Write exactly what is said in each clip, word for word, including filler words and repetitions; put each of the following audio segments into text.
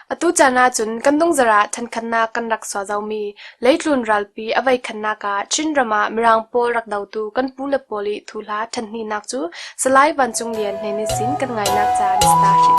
Atu caan ah cun kan dungzarh ah ṭhankhatnak kan rak suah zomi leitlun ralpi a veikhatnak ah Chin ram ah Mirang pawl rak dotu kan pu le pawl i thuhla ṭhanhninak cu Salai Vancung Lian hnen ihsin kan ngainak caan si ta hrih.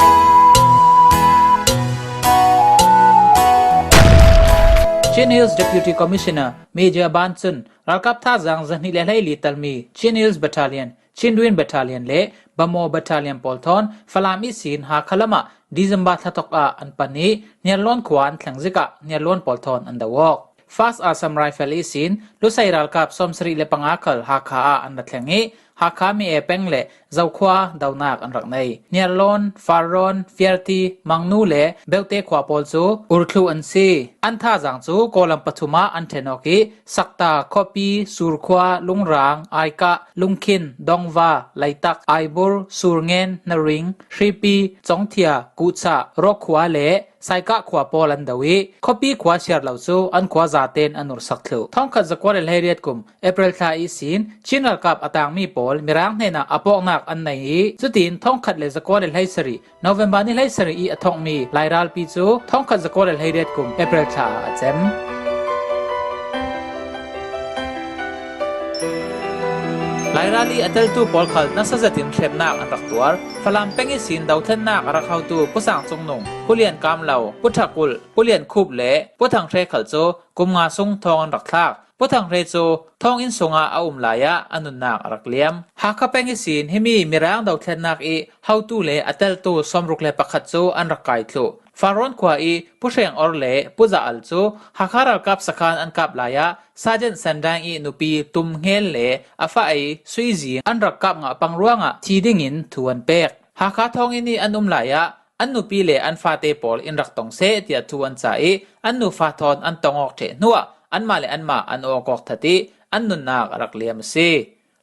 Chin Hills Deputy Commissioner Major Ban cun ralkap thazaang zahnih le hleili telmi Chin Hills Battalion, Chin Twin Battalion le Bamo Battalion pawl thawn Falam ihsin Hakha lam ah December thla thawk ah an pan i Hniarlawn khua an thleng zik ah Hniarlawn pawl thawn an do awk. First Assam Rifle ihsin Lusei ralkap sawmsarih le panga khal Hakha ah an ra thleng i Hakha Mi-e peng le Zokhua donak an rak nei. Hniarlawn, Farrawn, Fiarti, Mangnu le Beute khua pawl cu urthluh an si. An thazaang cu Kawlam pathum ah an ṭhen awk i Sakta, Khuapi, Surkhua, Lungrang, Aikah, Lungkhin, Dongva, Laitak, Aibur, Surngen, Naring, Hripi, Congthia, Kuhchah, Rawkhua le Saikah khua pawl an do i, khuapi khua siar lo cu an khua zaten an ursak thluh. Thongkhat zakua le hleiriat kum April thla ihsin Chin ralkap a tangmi pawl Mirang hnenah a pawknak an nei i, cutin thongkhat le zakua le hleisarih November ni hleisarih i a thongmi Lairalpi cu thongkhat zakua le hleiriat kum April thla ah a cem. Lairal i a teltu pawl khal nasa zetin hremnak an rak tuar. Falam peng ihsin dothlennak a rak hotu Pu Sang Cung Nung, Pu Lian Kam Lo, Pu Ṭha Kulh, Pu Lian Khup le Pu Thang Hre khal cu kum nga sung thawng an rak thlak. Pu Thang Hre cu thawng inn sungah a um lai ah a nunnak a rak liam. Hakha peng ihsin himi Mirang dothlennak i hotu le a teltu sawmruk le pakhat cu an rak kai thluh. Farrawn khua i Pu Hreng Or le Pu Za Al cu Hakha ralkap sakhan an kap lai ah Sergeant Sandang i nupi Tum Hngen le a fa ei Sui Zing an rak kap ngah pang ruangah thi dingin thu an pek. Hakha thawng inn i an um lai ah an nupi le an fate pawl in rak tong seh tiah thu an ca i an nufa thawn an tong awk ṭheh hnuah anmah le anmah an awk awk that i an nunnak a rak liam a si.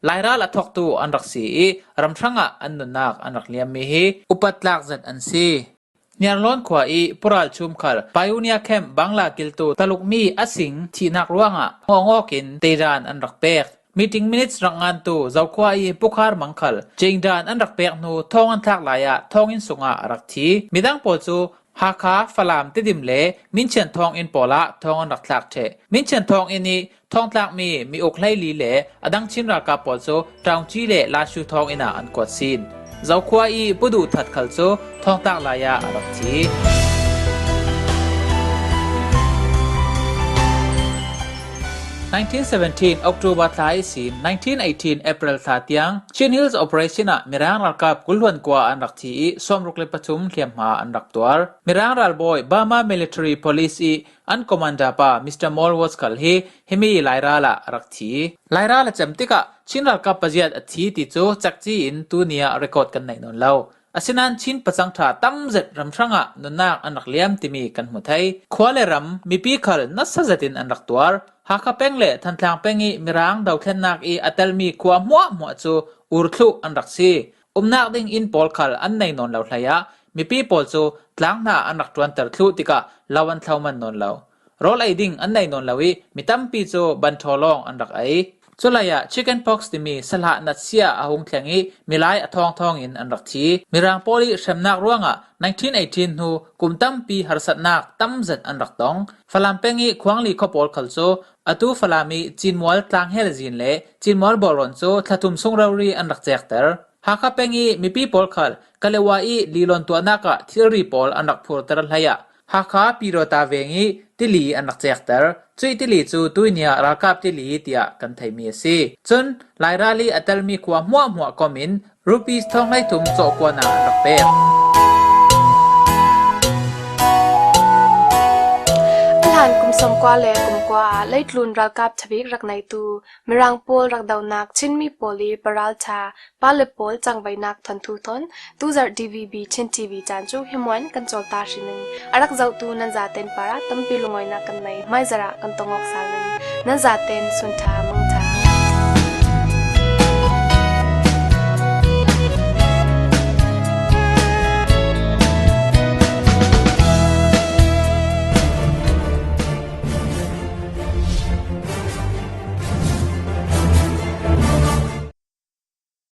Lairal a thawktu an rak si i ramhrang ah an nunnak an rak liammi hi upat tlak zet an si. Hniarlawn khua i Pu Ral Chum khal Pioneer Camp Bangla kiltu Taluk mi a sing thihnak ruangah ngawng awk in teidan an rak pek. Meeting minutes rak ngantu Zokhua i Pu Khar Mang khal cingdan an rak pek hnu thawng an thlak lai ah thawng inn sungah a rak thi. Midang pawl cu Hakha, Falam, Tidim le Minchian thawng inn pawl ah thawng an rak thlak ṭheh. Minchian thawng inn i thawng tlakmi mi uk hleili le a dang Chin ralkap pawl cu Ṭaungci le Lashu thawng inn ah an kuat sin. Zokhua i Pu Duh That khal cu thawng tlak lai ah a rak thi. Nineteen seventeen October thla ihsin nineteen eighteen April thla tiang Chin Hills Operation ah Mirang ralkap kul hluan kua an rak thi i sawmruk le pathum hliamhma an rak tuar. Mirang ralbawi Burma Military Police i an commander pa Mister Moulwatz khal hi himi Lairal ah a rak thi. Lairal a cem tikah Chin ralkap paziat a thi ti cu cekci in tuni ah record kan nei nawn lo. Asinain Chin pacang ṭha tam zet ramhrang ah nunnak an rak liam timi kan hmu thei. Khua le ram mipi khal nasa zetin an rak tuar. Hakha peng le Thantlang peng i Mirang dothlennak i a telmi khua hmuahhmuah cu urthluh an rak si. Umnak ding inn pawl khal an nei nawn lo hlei ah mipi pawl cu tlang hna an rak ṭuanter thluh tikah lo an thlo man nawn lo. Rawl ei ding an nei nawn lo i mi tampi cu banṭhaw lawng an rak ei. Culai ah chicken pox timi sahlah natsia a hung thleng i milai a thawngthawng in an rak thi. Mirang pawl i hremnak ruangah nineteen eighteen hnu kum tampi harsatnak tam zet an rak tong. Falam peng i Khuangli khua pawl khal cu atu Falam i Cinmual tlanghel zin le Cinmual bawlrawn cu thla thum sung rori an rak cekter. Hakha peng i mipi pawl khal Kalewa i lilawn tuahnak ah thilri pawl an rak phurter hlei ah Hakha Pirota veng i tili an rak cekter. Cuih tili cu tuini ah ralkap tili tiah kan theimi a si. Cun Lairal i a telmi khua hmuahhmuah kom in rupees thawng hleithum cawhkuanak an rak pek. A hlan kum sawmkua le kum kua ah leitlun ralkap ṭhabik rak neitu Mirang pawl rak donak Chinmi pawl i paralṭha pa le pawl cangvainak thawnthu thawn tuzarh D V B Chin T V caan cu hi muan kan cawl ta hri ning. A rak zohtu nan zaten parah tampi lungawinak kan nei, hmaizarh ah kan tong awk sal ning. Nan zaten sun ṭha mang.